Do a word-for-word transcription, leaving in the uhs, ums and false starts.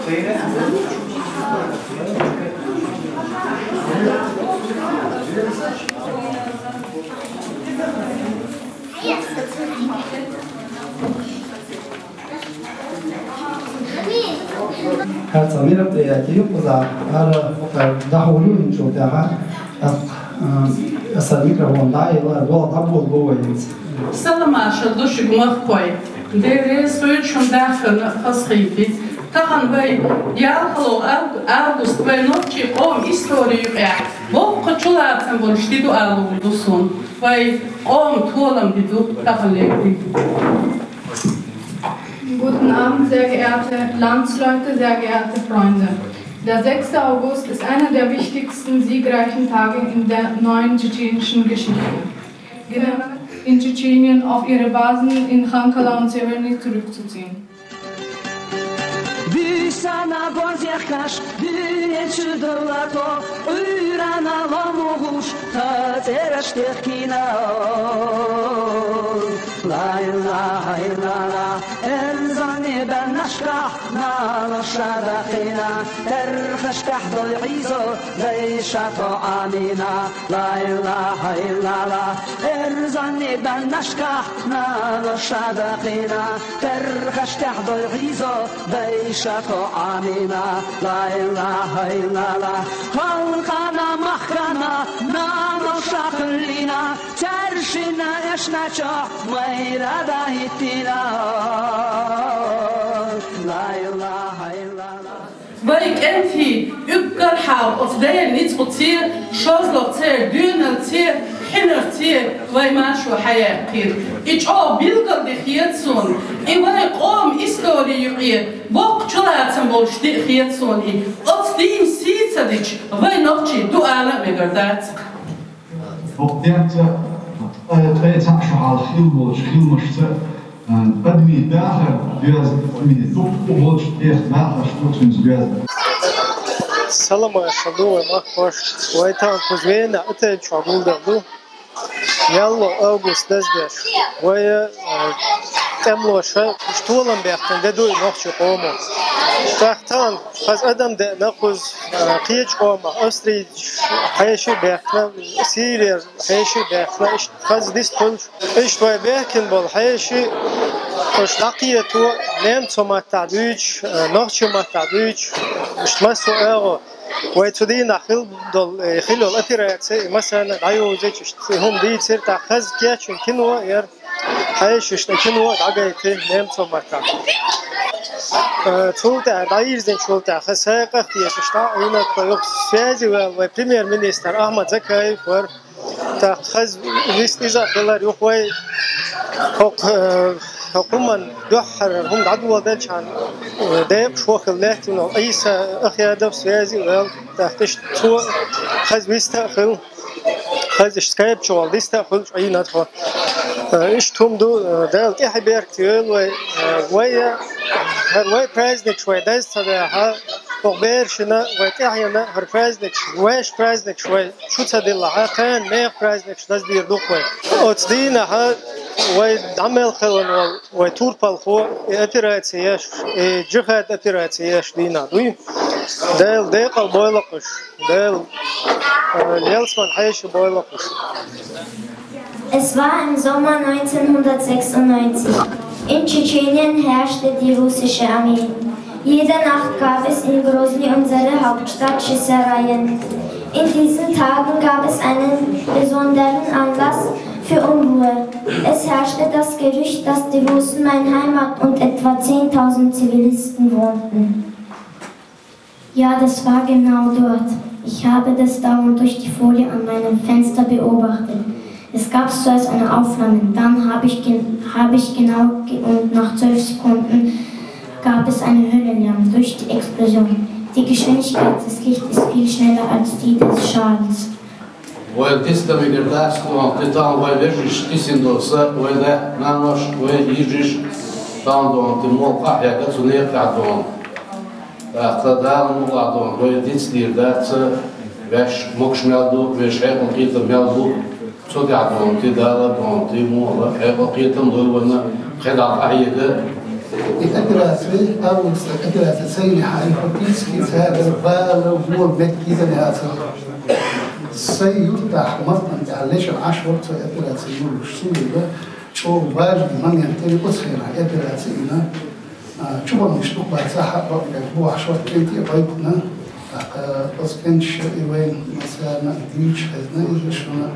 ХӀара цхьа мероприяти ю кхузахь, хӀара хӀокху дӀахьур ю хӀинца тӀехьа, тӀаккха, а, аса микрофон дӀаелла, гӀо дӀаболабо вай хӀинца. Салам-маршалла ду шуьга, махкой. Дела реза хуьлда шун дахкарна, хазахийти. Тахана вай ялхалгӀа авг-, август вай нохчийн къоман историн юкъехь боккха чулацам болуш де ду алур ду суна. Вай къоман толам де ду тахана лерина. Guten Abend, sehr geehrte Landsleute, sehr geehrte Freunde. Der sechste August ist einer der wichtigsten siegreichen Tage in der neuen tschetschenischen Geschichte. Genau in Tschetschenien auf ihre Basen in Chankala und Severny zurückzuziehen. Буьйсанна бозехкаш, дуьйцу даллато, Ӏуьйранна ломугӀуш, тхан цӀераш техкийна. Ла илахьа иллаллахь, эрзанийн баьннашкахь нана ша даккхийна, терхаш тӀехь долу Ӏийза, дайша тхо Ӏамийна. Ла илахьа иллаллахь, эрзанийн баьннашкахь нана ша даккхийна, терхаш тӀехь долу Ӏийза, дайша тхо Ӏамийна. Ла илахьа иллаллахь, халкъана, махкана нана ша хилийна, цаьршинна эшначохь майра дахӀиттийна. Ла илахьа иллаллахь. Вай кӀентий, уггар хьалха оцу Делан ницкъаца, шозлагӀчу церан доьналца, хьинарца вай маршо хьаяьккхира. И чӀогӀа билгалде хета суна, и вай къоман историн юкъе боккха чулацам болуш де хета суна и. Оцу дийнан сий ца дича, вай нохчий ду ала а мегар дац-кх. ХӀокху денца ткъе, ткъе цхьаъ шо хьалха хилла болчу хиламашца, а, адамийн дахар доьзна, адамийн дуккха а болчу тӀех дахарш ду цуьнца доьзна. Салам-маршалла ду вай махкахошка. Вай тахана кхуза Венан отель чохь гулделла ду. Ялло август даздеш. Вай, а, тӀемалоша уьш толам баьхкина де ду и нохчийн къомо. ТӀаккха тахана хаза адам деана кхуза, а, кхечу къомах, австрийцаш хьеший баьхкина, Сирера хьеший баьхкина, иштта хаза дист хуьлуш. Иштта вай баьхкина болу хьеший, уьш дӀакхето, немцойн маттахь дуьйцуш, а, нохчийн маттахь дуьйцуш, иштта массо а агӀо. Вай цу дийнахь хилла долу, э, хилла йолу операци, и массарна дӀайовзуьйтуш, и хӀума дийцира, тӀаккха хаза кечйина кино яра, хьешашна кино дӀагайти немцойн маттахь. Э, цул тӀаьхьа дӀайирзинчул тӀаьхьа, хаза сакъах а тешаш, дӀа а Ӏийна тхо, юха связи ваьлла вай премьер-министр Ахьмад Закаев вара. ТӀаккха хаза вист иза а хилар, юха вай хӀокху, э, хӀокху хӀуманна дуьххьара хӀума дӀадоладелчхьана, э, декъашхо хилла лаьттина волу Ӏийса Ахъядов связи а ваьлла, тӀаккха иштта цо хаза вист а хилла, хаза иштта скайп чу волу дист а хуьлуш Ӏийна тхо. Э, иштта хӀума ду, э, Дала тӀаьхье беркате йойла вай, э, вай, э, хӀара вай праздникаш вай даза ца дахьа, хӀокху берашна вай тӀаьхьена хӀара праздникаш, вайша праздникаш вай чу ца диллахьа, кхана нехан праздникаш даздийр ду-кх вай. Оцу дийнахьа вай дӀа мел хилла волу вай турпалхо и операци еш, и джихад операци еш дийнахь дуй. Дала декъал бойла-кх уьш. Дала, э, ялсаман хьеший бойла-кх уьш. Es war im Sommer neunzehnhundertsechsundneunzig. In Tschetschenien herrschte die russische Armee. Jede Nacht gab es in Grosny, unserer Hauptstadt, Schießereien. In diesen Tagen gab es einen besonderen Anlass für Unruhe. Es herrschte das Gerücht, dass die Russen meine Heimat und etwa zehntausend Zivilisten wohnten. Ja, das war genau dort. Ich habe das dauernd durch die Folie an meinem Fenster beobachtet. Es gab zuerst eine Aufnahme, dann habe ich, gen- habe ich genau ge- und nach zwölf Sekunden gab es einen Höllenlärm durch die Explosion. Die Geschwindigkeit des Lichts ist viel schneller als die des Schadens. Вай дистамигар дац тхуна, тӀе тахана вай вежарий дисина долу са, вай даьтта нанош, вай йижарий тахана дона, тӀе молла къахьега цу некъа тӀехь дона. ТӀаккха Дала мукъалахь дона, вай дицдийр дац, ваьш могуш мел ду, вешан хьекъал кхетам мел бу, цу тӀехь дона, тӀе Дала дона, тӀе мукъалахь хьекъал кхетам лойла вайна, кхидӀа къахьега. И операци, август операци ца йинехьа, и фактически цара бала вон меттиг йиза яцара. Сай юртахь Мартан тӀехь лечкъа Ӏаш вара цо операци йолуш. Цундела чӀогӀа важный момент дара оцу хенахь операци йина. А, чубаннаш дукха бацахь а, бакъдерг бохьуш вара, кӀентий а байтина. ТӀаккха оцу кӀенташа и вайн, царна дуьйцуш хезна иза шуна.